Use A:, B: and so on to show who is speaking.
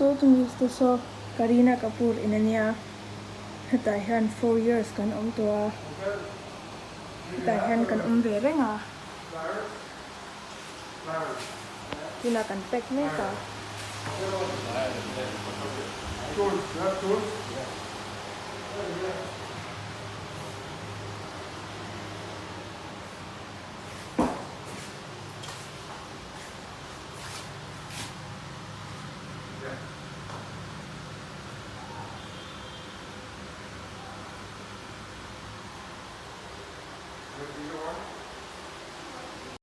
A: Saw chung te saw Kareena Kapoor in ania hetah hian 4 years kan awm tawh a hetah hian kan awm ve reng a tunah kan pack mek a.